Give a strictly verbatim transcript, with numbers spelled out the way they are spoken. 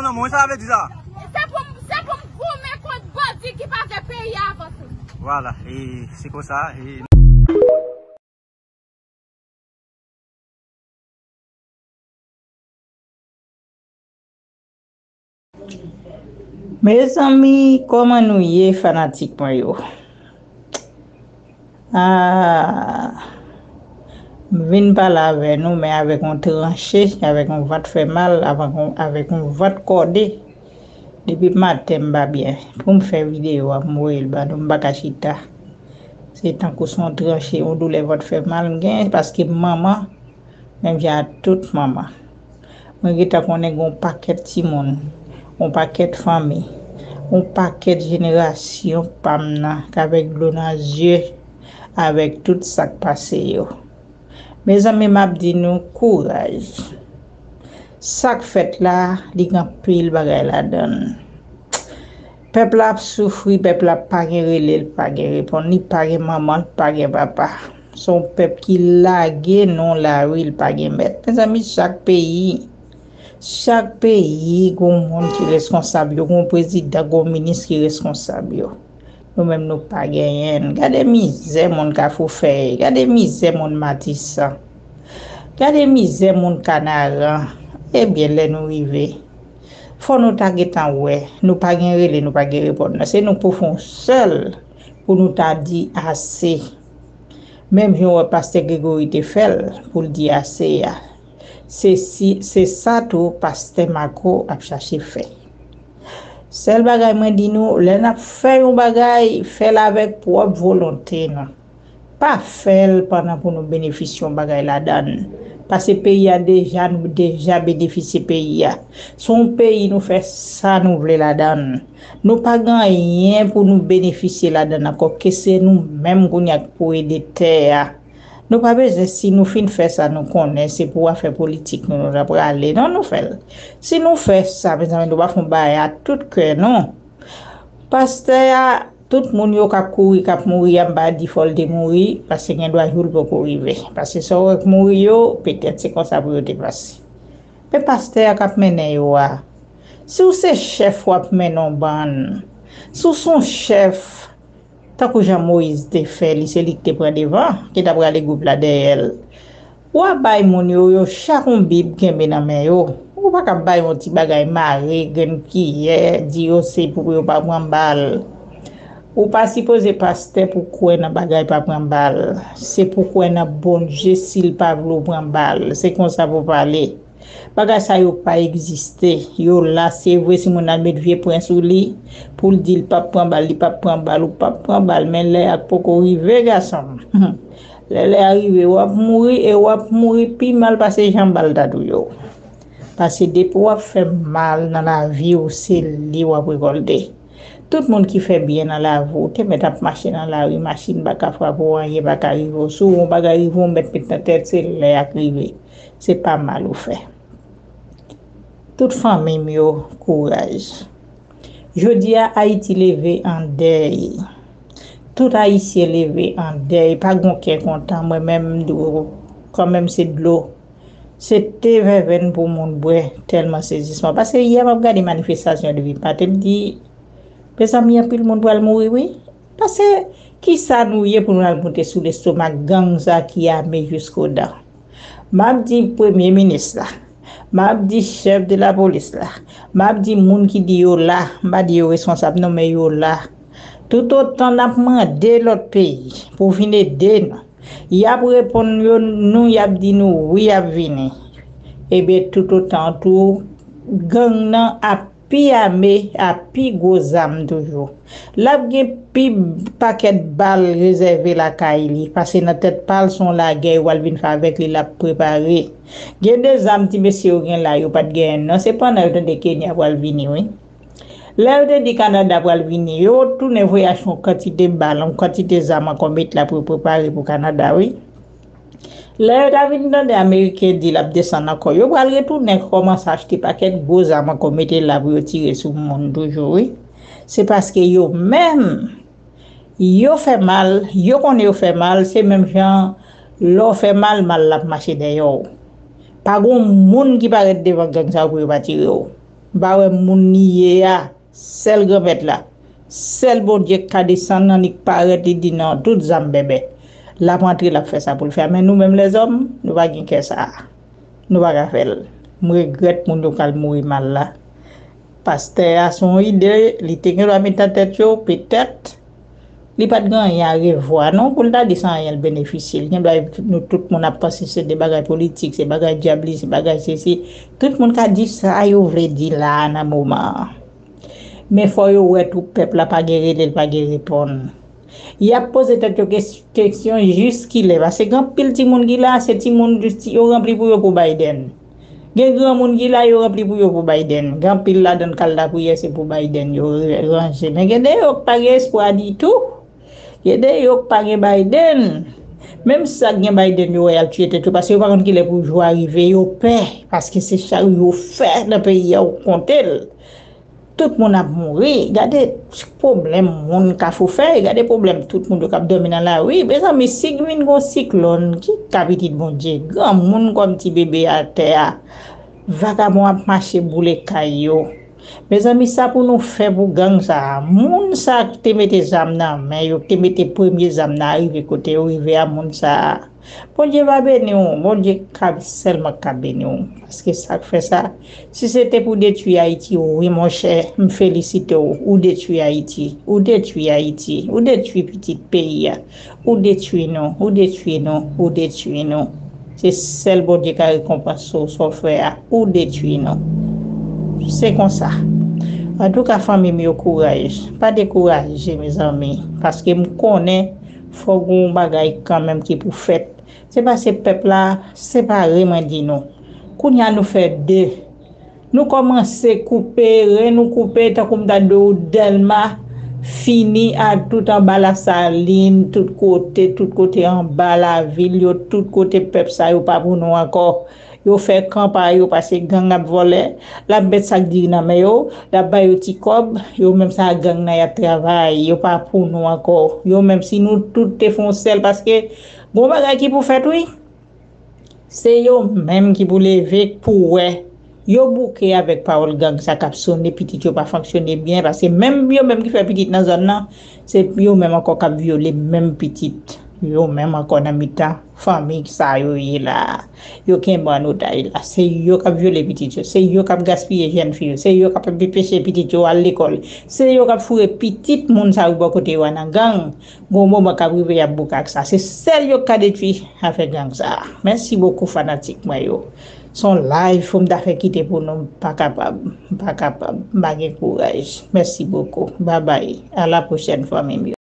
Mwen sa vle di sa. Se pou, se pou m goumen kont bandi ki pa vle peyi a avanse. Vwala, e se konsa. E Mezanmi, kòman nou ye, fanatik mwen yo? Ah, m vin pale avè nou, men avèk yon tranche, avèk yon vant fè mal, avèk yon, avèk yon vant kòde. Depi maten m pa byen. Pou m fè videyo a, m voye l ba nou, m pa ka chita. Se tankou se yon tranche, yon doulè vant fè mal m genyen, paske m manman, menm jan ak tout manman. Mwen gentan konnen gen yon pakèt timoun, yon pakèt fanmi, yon pakèt jenerasyon pa m nan k avèk dlo nan zye, avèk tout sa k pase yo. Mezanmi, m ap di nou kouraj. Sa k fèt la, li gen anpil bagay ladan l. Pèp la ap soufri, pèp la pa gen rele, l pa gen reponn, li pa gen manman, l pa gen papa. Se yon pèp ki lage nan lari, l pa gen mèt. Mezanmi, chak peyi, chak peyi gon moun ki reskonsab yo, gon prezidan, gon minis ki reskonsab yo. Nou menm nou pa genyen n. Gade mizè moun Kafou Fèy, gade mizè moun Matisan, gade mizè moun Kanaran. Ebyen, lè nou rive, fò nou ta gentan wè, nou pa gen rele, nou pa gen reponn nan. Se nou k pou fè yon sèl pou nou ta di ase. Menm jan w wè pastè Gregory te fè l pou l di ase a. Se si, se sa tou pastè Marco ap chache fè. Sèl bagay mwen di nou, lè n ap fè yon bagay, fè l avèk pwòp volonte nou. Pa fè l pandan pou nou benefisye yon bagay ladan l. Paske peyi a deja, nou deja benefisye peyi a. Se yon peyi nou fè sa nou vle ladan l. Nou pa gen anyen pou nou benefisye ladan l ankò, ke se nou menm kounye a k pou ede tè a. Nou pa bezwen, si nou fin fè sa, nou konnen se pou afè politik nou, nou ta prale. Non, nou fè l. Si nou fè sa, mezanmi, nou pa fè yon bagay a tout kè nou. Pastè a, tout moun yo k ap kouri, k ap mouri a, m pa di fò l te mouri, paske gen dwa jou l poko rive. Paske sa w wè k mouri yo, petèt se konsa pou yo te pase. Men pastè a k ap mennen yo a, si w se chèf w ap mennen yon bann, si w se yon chèf, tankou jan Moyiz te fè, li se li ki te pran devan, ki t ap rale gwoup la dèyè l. W a bay moun yo, yo chak yon bib kenbe nan men yo. Ou pa ka bay yon ti bagay mare, grenn kiyè, di yo se pou yo pa pran bal. Ou pa sipoze pastè pou kwè nan bagay pa pran bal. Se pou kwè nan Bondye si l pa vle w pran bal. Se konsa pou pale. Bagay sa yo pa egziste. Yo la, se vre, si moun nan met vye pwen sou li, pou l di l p ap pran bal, li p ap pran bal, ou p ap pran bal, men lè a poko rive, gason m. Lè, lè a rive, w ap mouri, e w ap mouri pi mal pase jan bal ta touye w. Paske depi w ap fè mal nan lavi w, se li w ap rekòlte. Tout moun ki fè byen nan lavi w, te mèt ap mache nan lari, machin pa ka frape w, anyen pa ka rive w. Si w yon bagay rive w, mèt met nan tèt, se lè a k rive. Se pa mal ou fè. Tout fanmi m yo, kouraj. Jodi a, Ayiti leve an dèy. Tout Ayisyen leve an dèy. Pa gon kè kontan. Mwen menm, m di w, kanmenm se dlo. Se te vèvenn pou moun bwè, tèlman sezisman. Paske yè m ap gade manifestasyon depi maten, m di, mezanmi, anpil moun pral mouri, wi. Paske, kisa nou ye pou nou al moute sou lestomak gang sa ki ame jiskodan? M ap di premye minis la, m ap di chèf de lapolis la, m ap di moun ki di yo la, m pa di yo responsab non, men yo la. Toutotan n ap mande lòt peyi pou vin ede nou, y ap reponn yo, nou, y ap di nou wi, y ap vini. Ebyen, toutotan tou, gang nan ap pi ame, a pi gwo zam toujou. L ap gen pi pakèt bal rezève lakay li, paske nan tèt pa l se yon lagè yo pral vin fè avèk li, l ap prepare. Gen de zam ti mesye yo gen la, yo pa t genyen non, se pandan yo tande Kenya pral vini, wi. Lè yo te di Kanada pral vini, yo tounen voye achte yon kantite bal, yon kantite zam ankò, met la pou yo prepare pou Kanada, wi. Lè yo ta vin tande Ameriken di l ap desann ankò, yo pral retounen kòmanse achte pakèt gwo zam ankò, mete la pou yo tire sou moun toujou, wi. Se paske yo menm, yo fè mal, yo konnen yo fè mal, se menm jan lè w fè mal, mal la ap mache dèyè w. Pa gon moun ki parèt devan gang sa yo pou yo pa tire w. M pa wè moun li ye a, sèl Granmèt la. Sèl Bondye k ka desann nan, li k parèt, li di non, tout zam bèbè. L ap antre, l ap fè sa pou l fè a. Men nou menm lèzòm, nou pa gen kè sa a. Nou pa ka fè l. M regrèt moun yo k al mouri mal la. Pastè a se yon ide, li te gen dwa met nan tèt yo, petèt, li pa t gen anyen a revwa non, pou l ta di se anyen l benefisye. Li gen dwa, nou tout moun ap panse se de bagay politik, se bagay dyabli, se bagay sesi. Tout moun ka di sa yo vle di la a nan moman an. Men fò yo wè tou pèp la pa gen rele, l pa gen reponn. Y ap poze tèt yo kes- kesyon jiskilè, paske gen anpil timoun ki la, se timoun yo ranpli pou yo pou Biden. Gen granmoun ki la, yo ranpli pou yo pou Biden. Gen anpil ladan k al lapriyè, se pou Biden yo ranje. Men gen de yo k pa gen espwa ditou. Gen de yo k pa gen Biden. Menm sa k gen Biden yo wè y al tiye tèt yo, paske yo pa konn kilè pou jou a rive, yo pè, paske se sa yo fè nan peyi a, ou konte l. Tout moun ap mouri. Gade pwoblèm moun Kafou fè, gade pwoblèm tout moun yo k ap dòmi nan lari. Mezanmi, si vin gon siklòn, ki ka pitit Bondye? Granmoun kòm ti bebe atè a. Vagabon ap mache boule kay yo. Mezanmi, sa pou nou fè pou gang sa a? Moun sa a ki te mete zam nan men yo, ki te mete premye zam nan, rive kote yo rive a, moun sa a. Bondye va beni w. Bondye ka, sèlman ka beni w. Paske sa k fè sa, si se te pou detwi Ayiti, wi, monchè, m felisite w. Ou detwi Ayiti. Ou detwi Ayiti. Ou detwi pitit peyi a. Ou detwi nou. Ou detwi nou. Ou detwi nou. Se sèl Bondye ka rekonpanse w sa w fè a. Ou detwi nou. Se konsa. Antouka, fanmi m yo, kouraj. Pa dekouraje, mezanmi. Paske m konnen fò gen yon bagay kanmenm ki pou fèt. Se pa se pèp la separe, mwen di nou. Kounye a nou fè de. Nou kòmanse koupe, ren nou koupe, tankou m ta di w Dèlma fini a tout anba Lasalin, tout kote, tout kote anba lavil yo, tout kote pèp sa yo pa pou nou ankò. Yo fè kan pa yo, paske gang ap vòlè, l ap met sak diri nan men yo, l ap ba yo ti kòb, yo menm sa gang nan y ap travay, yo pa pou nou ankò. Yo menm si nou tout te fè yon sèl, paske gon bagay ki pou fèt wi. Se yo menm ki pou leve pou wè. Yo bouke avèk pawòl gang sa k ap sone, pitit yo pa fonksyone byen, paske menm yo menm ki fè pitit nan zòn nan, se yo menm ankò k ap vyole menm pitit yo menm ankò nan mitan fanmi sa yo ye la a. Yo kenbe an otaj la. Se yo k ap vyole pitit yo, se yo k ap gaspiye jèn fi yo, se yo k ap anpeche pitit yo al lekòl, se yo k ap foure pitit moun sa yo bò kote yo a nan gang. Gon moman k ap rive y ap bouke ak sa. Se sèl yo k ka detwi afè gang sa a. Mèsi bokou fanatik mwen yo. Se yon live pou m ta fè kite pou nou, m pa kapab, m pa kapab, m pa gen kouraj. Mèsi bokou. Babay. A la pwochèn fanmi m yo.